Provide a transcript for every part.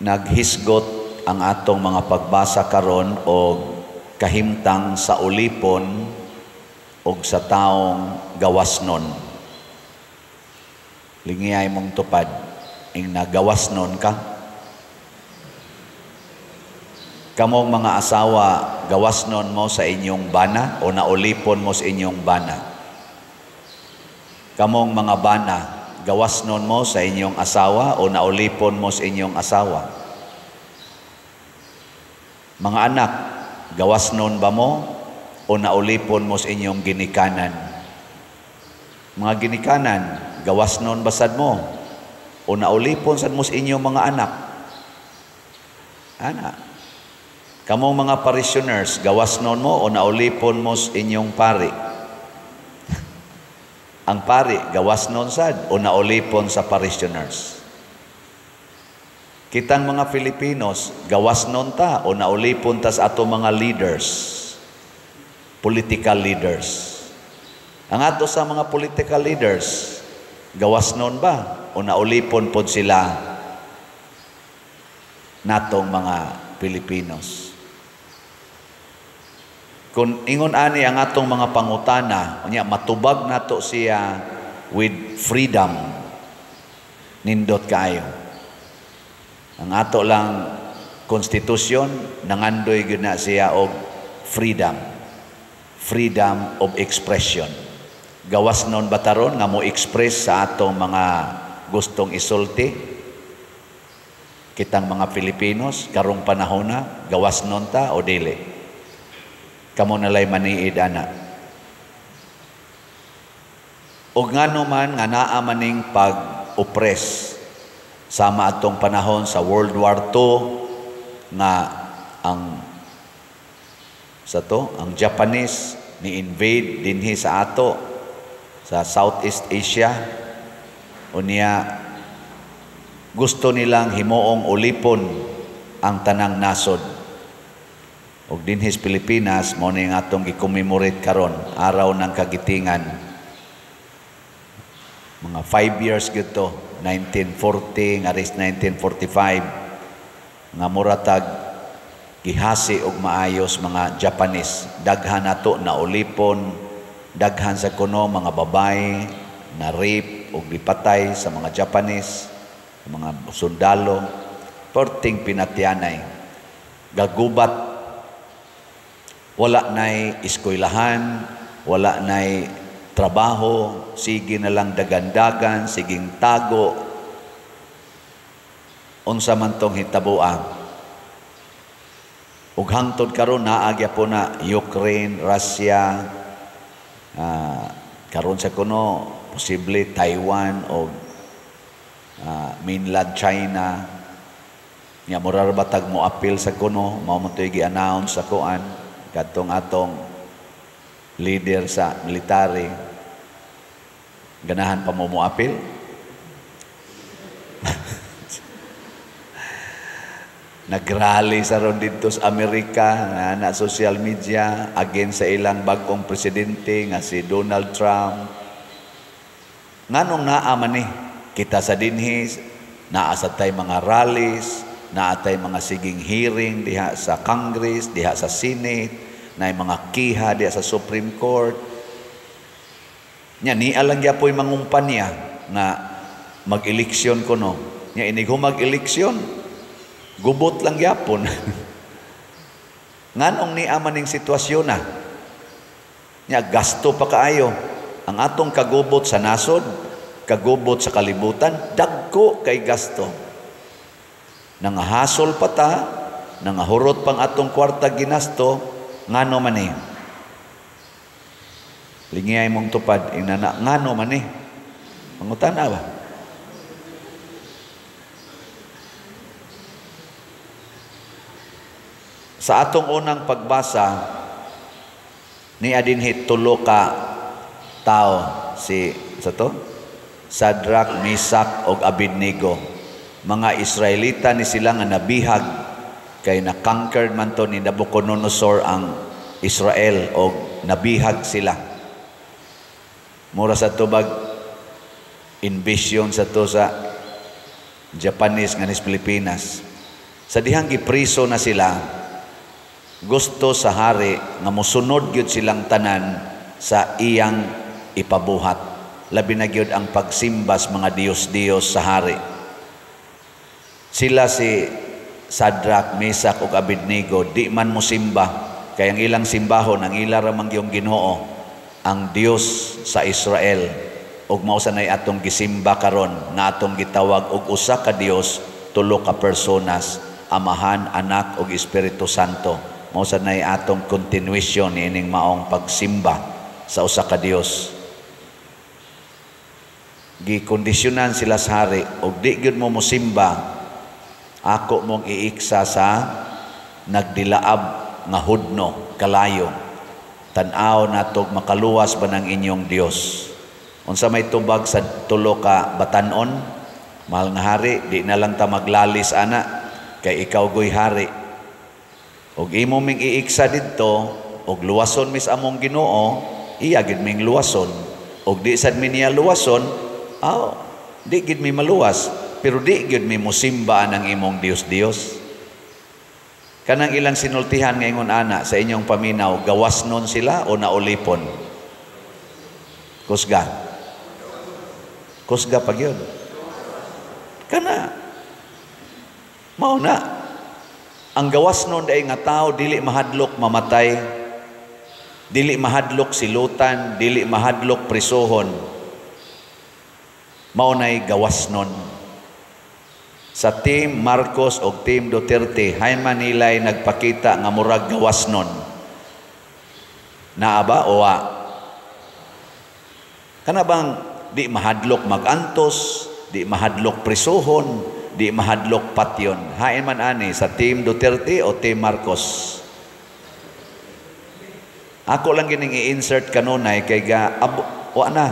Naghisgot ang atong mga pagbasa karon og kahimtang sa ulipon og sa taong gawasnon. Lingiyay mong tupad, ing nagawasnon ka. Kamong mga asawa, gawasnon mo sa inyong bana o naulipon mo sa inyong bana. Kamong mga bana, gawasnon mo sa inyong asawa o naulipon mo sa inyong asawa. Mga anak, gawasnon ba mo o naulipon mo sa inyong ginikanan? Mga ginikanan, gawasnon ba sad mo o naulipon sad mo sa inyong mga anak? Ana. Kamong mga parishioners, gawasnon mo o naulipon mo sa inyong pari? Ang pari, gawasnon sad o naulipon sa parishioners? Kitang mga Filipinos, gawasnon ta o naulipon ta sa ato mga leaders, political leaders. Ang ato sa mga political leaders, gawasnon ba o naulipon pod sila natong mga Pilipinos? Kung ingon ani ang atong mga pangutana, unya matubag nato siya with freedom, nindot kaayo. Ang ato lang konstitusyon, nangandoy gyud na siya og freedom. Freedom of expression. Gawas nun ba taron nga mo express sa atong mga gustong isulti? Kitang mga Filipinos, karong panahon na, gawas nun ta o dili? Kamo nalay maniid ana. Og ngano man nga naa maning pag-oppress sama atong panahon sa World War II nga ang sa to ang Japanese ni invade dinhi sa ato sa Southeast Asia, unya gusto nilang himuong ulipon ang tanang nasod. Og dinhi sa Pilipinas, mao ni ang atong gi-commemorate karon, Araw ng Kagitingan. Mga 5 years gyud to, 1940 nga ris 1945, nga muratag gihasi og maayos mga Japanese. Daghan nato na ulipon, daghan sa kuno mga babae na rape og gipatay sa mga Japanese, mga sundalo, perting pinatyanay. Gagubat, wala na'y eskwelahan, wala na'y trabaho, sige na lang dagandagan, siging tago. Unsa man tong hitabuan. Ug hangtod karon naa gyapon na Ukraine, Russia, karon sa kuno posible Taiwan o mainland China. Nya mura ra batag mo appeal sa kuno, mao man to'y gi-announce sa kuan kadtong atong leader sa military. Ganahan pa mo mo-appeal? Nagrally sa ron dito sa Amerika na social media against sa ilang bagong presidente nga si Donald Trump. Nganong naa man ni kita sa dinhi, naa sa tay mga rallies, naa tay mga siging hearing diha sa Congress, diha sa Senate, naay mga kiha diha sa Supreme Court. Nya niya lang gyapoy mangumpanya nga mag-eleksyon kuno. Nya inig humag-eleksyon, gubot lang gyapon. Nganong niya maning sitwasyon na? Nya gasto pa kaayo. Ang atong kagubot sa nasod, kagubot sa kalibutan, dagko kay gasto. Nangahasol pa ta, nangahurot pang atong kwarta ginasto, ngano man ni? Lingiyay mong tupad, inana, ngano man ni? Pangutana ba? Sa atong unang pagbasa, ni adinhi tulo ka tao, si sa to? Shadrach, Meshach og Abednego. Mga Israelita ni sila nga nabihag kay na-conquered man to ni Nabucodonosor ang Israel og nabihag sila. Mura sa tubag invasion sa to sa Japanese nga nis Pilipinas. Sa dihang gipriso na sila, gusto sa hari nga mosunod gyud silang tanan sa iyang ipabuhat. Labi na gyud ang pagsimba sa mga diyos-diyos sa hari. Sila si Shadrach, Mesach ug Abednego di man mosimba, kay ang ilang simbahon, ang ila ra man gyung Ginoo, ang Dios sa Israel, ug mao sa nay atong gisimba karon nga atong gitawag og usa ka Dios, tulo ka personas, Amahan, Anak ug Espiritu Santo. Mao sa nay atong continuation niining maong pagsimba sa usa ka Dios. Gikondisyonan sila sa hari, og di gyud mo mosimba, ako mong iiksa sa nagdilaab nga hudno kalayo. Tan-aw natog makaluwas ba ng inyong Dios. Unsa may tubag sa tulo ka batanon? "Mahal nga hari, di na lang ta maglalis ana kay ikaw goy hari. Og imo ming iiksa didto og luwason mis among Ginoo, iya gid ming luwason. Og di sad mi niya luwason, aw, di gid mi maluwas, pero di gid mi mosimba ang imong Dios-Dios." Kanang ilang sinultihan nga ingon ana sa inyong paminaw, gawas nun sila o naulipon? Kusga. Kusga pag yun. Kana. Mao na. Ang gawas nun ay nga tao dili mahadlok mamatay, dili mahadlok silutan, dili mahadlok prisuhon. Mao na'y gawas nun. Sa Team Marcos o Team Duterte, hay Manilay nagpakita nga murag gawas nun. Naa ba o wa? Kana bang di mahadlok magantos, di mahadlok prisuhon, di mahadlok patyon? Hain man ani sa Team Duterte o Team Marcos? Ako lang gining i-insert kanunay kay ga abo, wa na.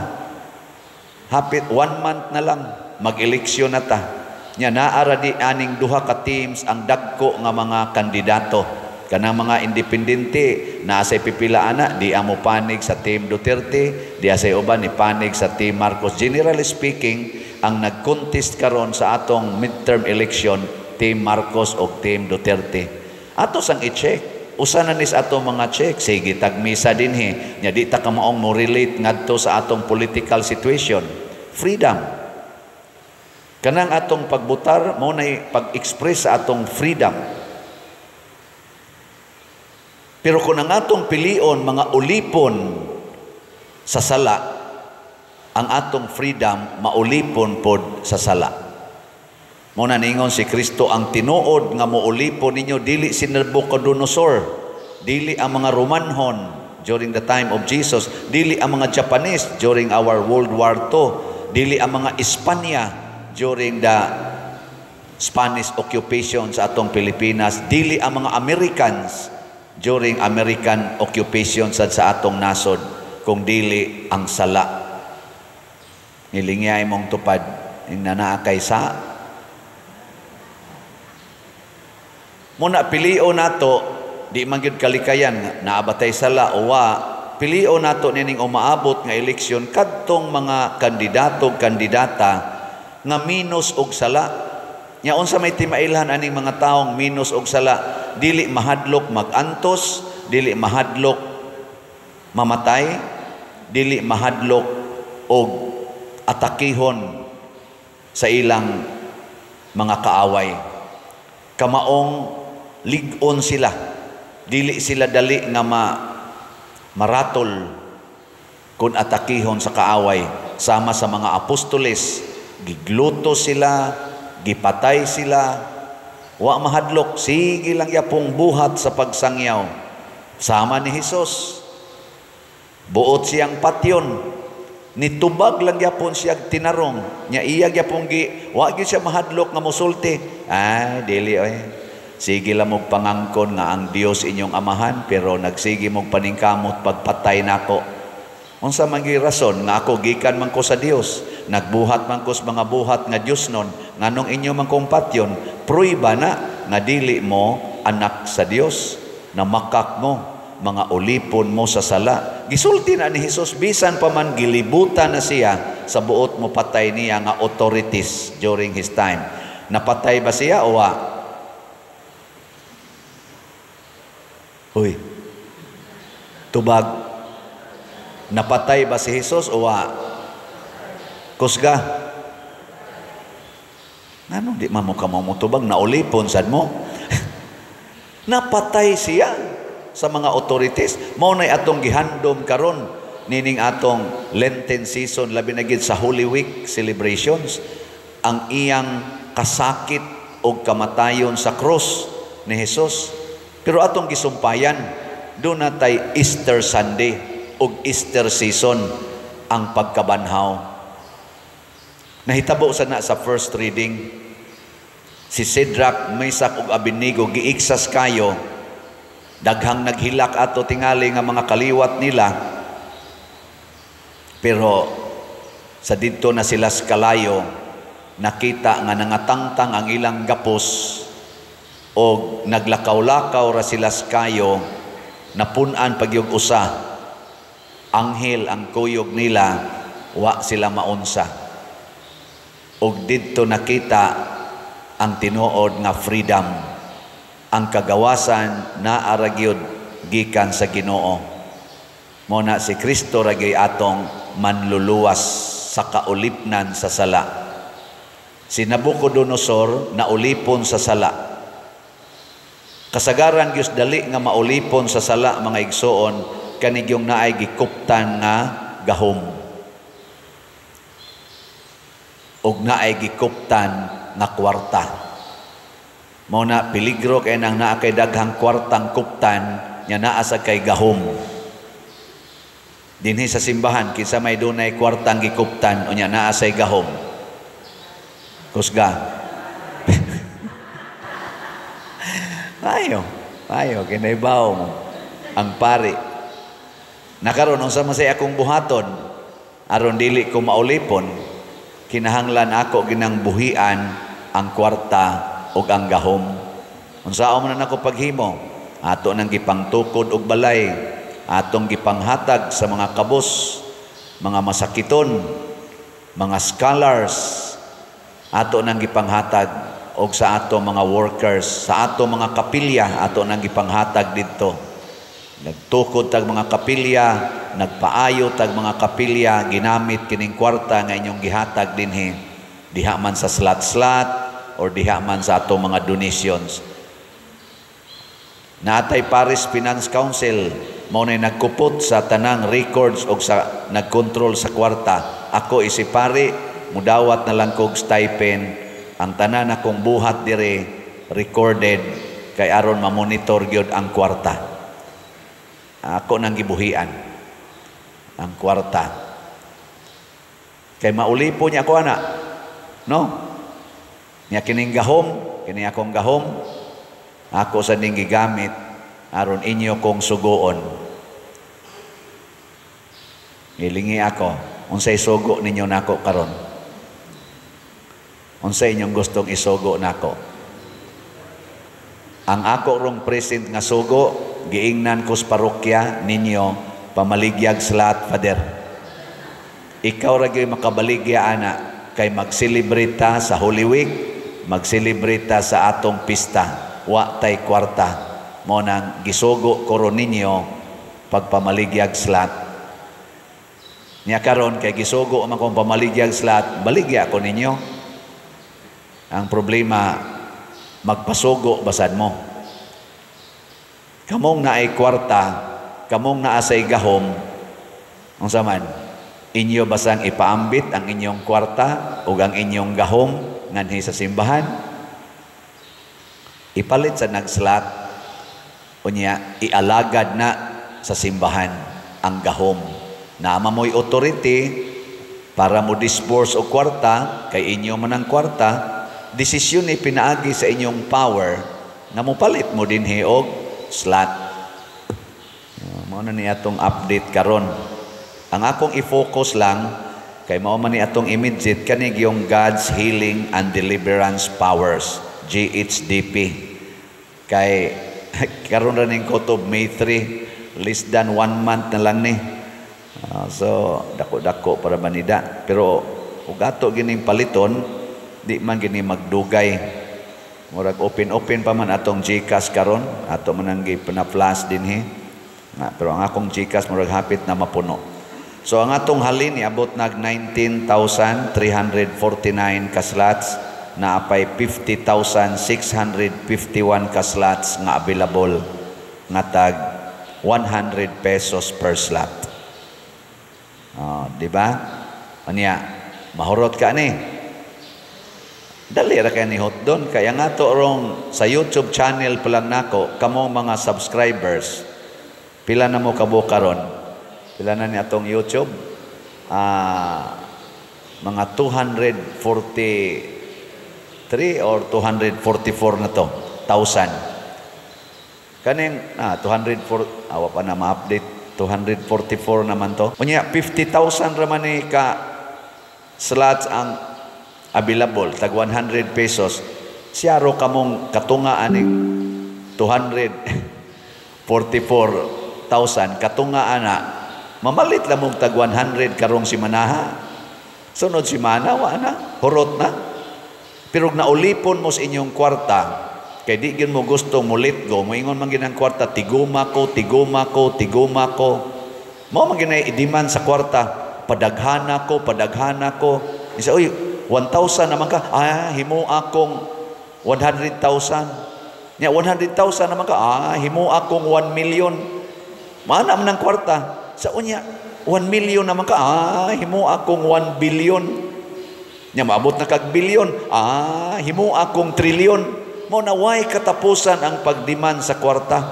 Hapit one month na lang mag-eleksyon na ta. Nya naa ra di aning duha ka teams ang dagko nga mga kandidato. Kanang mga independente naa say pipila ana di amo panig sa Team Duterte, di say uban ni panig sa Team Marcos. Generally speaking, ang nag-contest karon sa atong midterm election, Team Marcos o Team Duterte. Ato sang i-check. Usa na nis ato mga check, sige tagmisa dinhi. Nya di ta kamaong mo relate ngadto sa atong political situation. Freedom. Kanang atong pagbutar mao nay pag-express sa atong freedom. Pero kung ang atong pilion mga ulipon sa sala, ang atong freedom maulipon pod sa sala. Mao na ningon si Kristo, ang tinuod nga moulipon ninyo dili si Nabucodonosor, dili ang mga Romanhon during the time of Jesus, dili ang mga Japanese during our World War II, dili ang mga Espanya during the Spanish occupation sa atong Pilipinas, dili ang mga Americans during American occupation sa atong nasod, kung dili ang sala. Nilingyay mong tupad, nanaa kay sa. Muna pilio nato, di man gyud kalikayan naabatay sala o wa, pilio nato nining umaabot nga eleksyon kadtong mga kandidato kandidata nga minus og sala. Nya unsa may timailhan aning mga taong minus og sala? Dili mahadlok magantos, dili mahadlok mamatay, dili mahadlok og atakihon sa ilang mga kaaway. Kamaong lig-on sila, dili sila dali nga maratol kung atakihon sa kaaway. Sama sa mga apostoles, gigluto sila, gipatay sila, wa mahadlok, sige lang yapong buhat sa pagsangyaw. Sama ni Hesus, buot siyang patyon, nitubag lang yapon siya tinarong, nya iya yapong gi, wa gyud siya mahadlok nga mosulti. Ay, dili oy. Sige lang mong pangangkon nga ang Dios inyong amahan, pero nagsige mong paningkamot pagpatay nako. Unsa man gyud rason nga ako gikan man ko sa Dios, nagbuhat man ko sa mga buhat nga Dios nun, nganong inyo man kong patyon, pruiba na nga dili mo anak sa Dios, na makak mo, mga ulipon mo sa sala. Gisulti na ni Hesus, bisan pa man gilibutan na siya sa buot mo patay niya nga authorities during his time. Napatay ba siya o wa? Uy. Tubag. Napatay ba si Jesus o wa? Kusga. Ano, di man mo ka mutubag, naulipon sad mo. Napatay siya sa mga authorities. Mao nay atong gihandom karon nining atong Lenten season, labi na gid sa Holy Week celebrations, ang iyang kasakit og kamatayon sa krus ni Jesus. Pero atong gisumpayan, duna tay Easter Sunday ug Easter season, ang pagkabanhaw. Nahitabo sa na sa first reading, si Shadrach, Mesach ug Abednego giiksas kayo, daghang naghilak ato tingali nga mga kaliwat nila, pero sa didto na sila sa kalayo, nakita nga nangatangtang ang ilang gapos og naglakaw-lakaw ra sila sa kayo, napun-an pagyug usa anghel ang kuyog nila, wa sila maunsa. Og didto nakita ang tinuod nga freedom, ang kagawasan naa ra gyud gikan sa Ginoo. Mo na si Kristo ra gyud atong manluluwas sa kaulipnan sa sala. Si Nabucodonosor naulipon sa sala. Kasagaran gyud dali nga maulipon sa sala, mga igsoon, kanigyong naay gikuptan nga gahom ug naay gikuptan nga kwarta. Mao na peligro kay nang naa kay daghang kwartang kuptan nya naa sa kay gahom. Dinhi sa simbahan, kinsa may dunay kwartang gikuptan unya naa say gahom? Kusga. Ayo, ayo kinaibaw mo ang pari. Nakaron unsa man say akong buhaton aron dili ko maulipon, kinahanglan ako ginang buhian ang kwarta ug ang gahom. Unsaon man nako paghimo? Ato nang gipangtukod og balay, atong gipanghatag sa mga kabos, mga masakiton, mga scholars, ato nang gipanghatag og sa ato mga workers, sa ato mga kapilya, ato nang gipanghatag didto. Nagtukod tag mga kapilya, nagpaayo tag mga kapilya, ginamit kining kwarta nga inyong gihatag dinhi. Diha man sa slot-slot or diha man sa ato mga donations. Naatay Paris Finance Council, mao nay nagkupot sa tanang records og sa nagkontrol sa kwarta. Ako isi pari, mudawat na lang kog stipend. Ang tanan akong buhat dire recorded kay aron mamonitor gyud ang kwarta. Ako nang gibuhian ang kwarta. Kay maulipo niya ako ana. No? Nya kining gahom, kini akong gahom, ako sa ning gigamit aron inyo kong sugoon. Gilingi ako, unsay sugo ninyo nako karon? Unsay inyong gustong isugo nako? Ang ako rong present nga sugo, giingnan ko sa parokya ninyo, pamaligyag slot, Father. Ikaw ra gyud makabaligya ana kay mag-celebrate ta sa Holy Week, mag-celebrate ta sa atong pista, wa tay kwarta. Mo nang gisugo ko ron ninyo pagpamaligyag slot. Nya karon kay gisugo man kong pamaligyag slot, baligya ko ninyo. Ang problema, magpasugo basad mo. Kamong naay kwarta, kamong naasay gahom, unsa man, inyo basang ipaambit ang inyong kwarta ug ang inyong gahom nganhi sa simbahan? Ipalit sa nagslot, unya ialagad na sa simbahan ang gahom. Naama mo'y authority para mo disburse og kwarta, kay inyo man ang kwarta, desisyon ni pinaagi sa inyong power nga mopalit mo dinhi og slot. Mao na ni atong update karon. Ang akong i-focus lang kay mao man ni atong immediate kani yung God's Healing and Deliverance Powers, GHDP. Kay karon ra ning kutob May 3, less than 1 month na lang ni. So dako-dako para manida. Pero ug ato gining paliton, di man gini magdugay. Murag open-open pa man atong GCash karon, ato man ang gipana-flash dinhi. Na, pero ang akong GCash murag hapit na mapuno. So ang atong halin niabot nag 19,349 ka slots, naa pay 50,651 ka slots nga available nga tag 100 pesos per slot. Oh, di ba? Anya, mahurot ka ni. Dali ra kay ni hotdon, kaya nga to rong sa YouTube channel pa lang nako, kamo mga subscribers, pila na mo kabuok karon? Pila na ni atong YouTube? Mga 243 or 244 na to thousand. Kaning 204, awa pa na ma-update, 244 naman to. Unya 50,000 ra man ni ka slots ang available, tag 100 pesos. Siyaro kamong katunga aning 244,000 katunga ana, mamalit lang mong tag 100 karong simanaha. Sunod simana, wa na, hurot na. Pero naulipon mo sa inyong kwarta, kay di gyud mo gusto mo let go, moingon man gyud ang kwarta, "Tiguma ko, tiguma ko, tiguma ko." Mao man gyud i-demand sa kwarta, "Padaghana ko, padaghana ko." Isa, "Uy, 1,000 naman ka, himo akong 100,000." Nya 100,000 naman ka, "Himo akong 1 million." Maana man ang kwarta. Sa unya, 1 million naman ka, "Himo akong 1 billion." Nya maabot na kag billion, "Himo akong trillion." Mao na way katapusan ang pagdemand sa kwarta.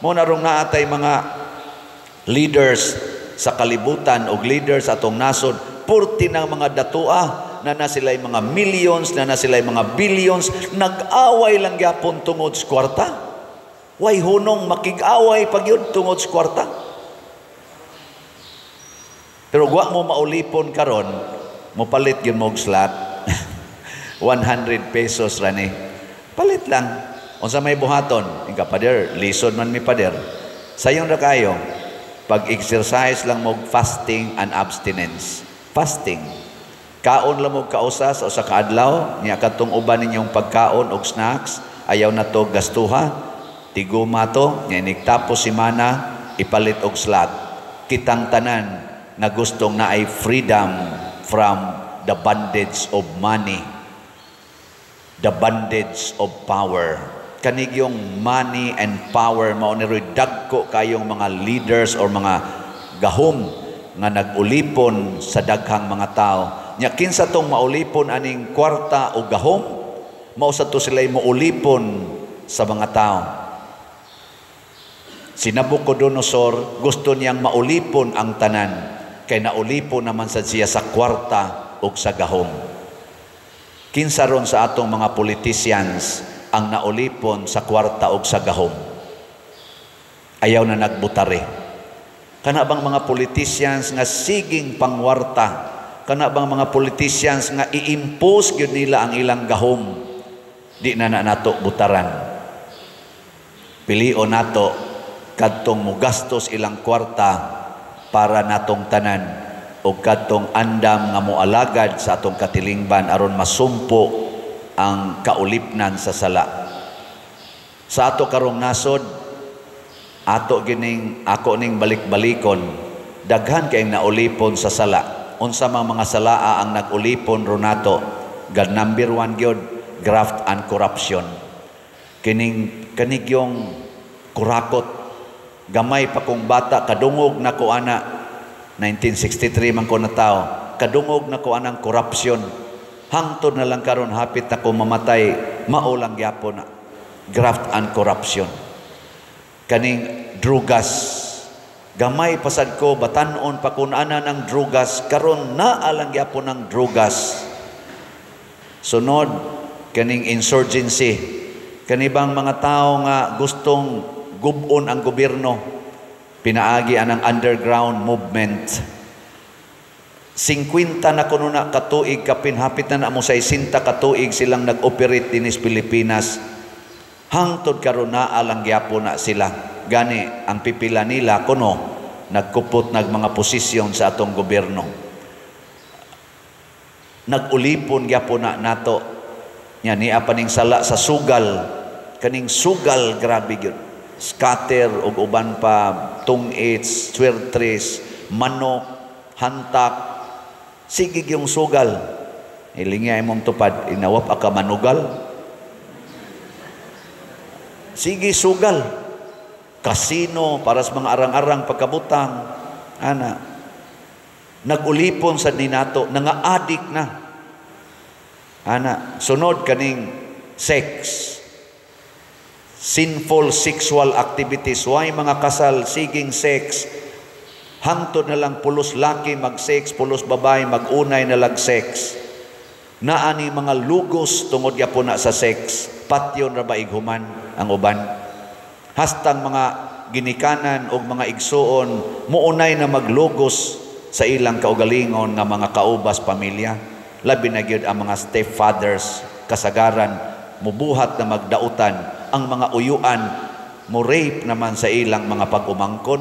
Mao na rong naatay mga leaders sa kalibutan o leaders atong nasod, purti ng mga datoa na na sila'y mga millions, na na sila'y mga billions, nag-away lang gyapon tungod sa kwarta. Way hunong, makig-away pag yun tungod sa kwarta. Pero wa mo maulipon karon, mopalit gyud mo og slot. 100 pesos ra ni. Palit lang. Unsa may buhaton? Inka, "Pader, lisod man mi, pader." Sayon ra kayo. Pag-exercise lang mo fasting and abstinence. Fasting. Kaon lang mo kausa sa usa ka adlaw, nya kadtong uban ninyong pagkaon og snacks, ayaw na to gastuha. Tiguma to, nya inig tapos simana, ipalit og slot. Kitang tanan na gustong naay freedom from the bondage of money, the bondage of power. Kanigyong money and power mao ni ro'y dagko kayong mga leaders or mga gahom nga nag-ulipon sa daghang mga tao. Nya kinsa tong maulipon aning kwarta o gahom, mao sa to sila'y maulipon sa mga tao. Si Nabucodonosor, gusto niyang maulipon ang tanan, kay naulipon naman sa siya sa kwarta ug sa gahom. Kinsa ron sa atong mga politicians ang naulipon sa kwarta ug sa gahom? Ayaw na nagbutare. Kana bang mga politicians nga siging pangwarta? Kana bang mga politicians nga i-impose gyud nila ang ilang gahom? Di na na nato butaran. Pilion nato kadtong mugastos ilang kwarta para natong tanan o kadtong andam nga moalagad sa atong katilingban aron masumpo ang kaulipnan sa sala. Sa ato karong nasod, ato gining ako ning balik-balikon, daghan kayong naulipon sa sala. Unsa mang mga salaa ang nag-ulipon ronato? God, number one gyud, graft and corruption. Kining kanigyong kurakot, gamay pa kong bata, kadungog na ko ana, 1963 man ko natawo, kadungog na ko anang corruption. Hangtod na lang karon, hapit na ko mamatay, mao lang gyapon na graft and corruption. Kaning drugas, gamay pasad ko, batanon pa kun ana ng drugas, karon naa lang gyapon ng drugas. Sunod, kaning insurgency, kanibang mga tao nga gustong gubon ang gobyerno, pinaagi anang underground movement. 50 na kuno na katuig kapin, hapit na na mo sa 60 katuig silang nag-operate dinis Pilipinas. Hangtod karon naa lang gyapon na sila. Gani ang pipila nila kuno nagkupot nag mga posisyon sa atong gobyerno. Nag-ulipon gyapon na nato. Nya niya pa ning sala sa sugal. Kaning sugal, grabe gyud. Scatter ug uban pa, tungits, swertres, manok, hantak, sige yung sugal. Ilingya imong tupad, inawap ka manugal. Sige sugal. Kasino para sa mga arang-arang pagkabutang. Ana. Nag-ulipon sa ninato, nanga-adik na. Ana, sunod kaning sex. Sinful sexual activities. Why mga kasal siging sex? Hangtod na lang pulos laki mag-sex, pulos babae mag-unay na lag sex. Naani mga lugos tungod gyapon na sa sex. Patyon ra ba ighuman ang uban? Hastang mga ginikanan og mga igsuon muunay na maglugos sa ilang kaugalingon nga mga kaubas pamilya. Labi na gyud ang mga stepfathers, kasagaran mubuhat na magdautan ang mga uyuan, mo rape naman sa ilang mga pag-umangkon.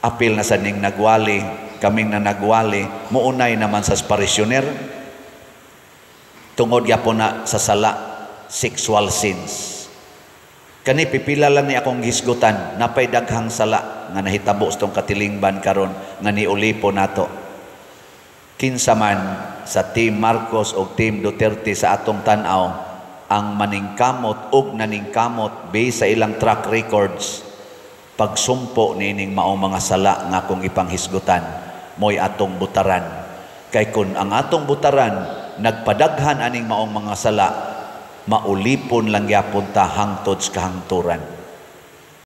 Apil na sa ning nagwali, kaming na nagwali, muunay naman sa parisyoner tungod gyapon na sa sala, sexual sins. Kani pipila lang ni akong hisgutan, napay daghang sala nga nahitabo sa tong katilingban karon nga niulipo nato. Kinsa man sa Team Marcos o Team Duterte sa atong tan-aw ang maningkamot og naningkamot based sa ilang track records, pagsumpo niining maong mga sala nga akong ipanghisgutan, mo'y atong butaran. Kay kun ang atong butaran nagpadaghan aning maong mga sala, maulipon lang gyapon ta hangtod sa kahangturan.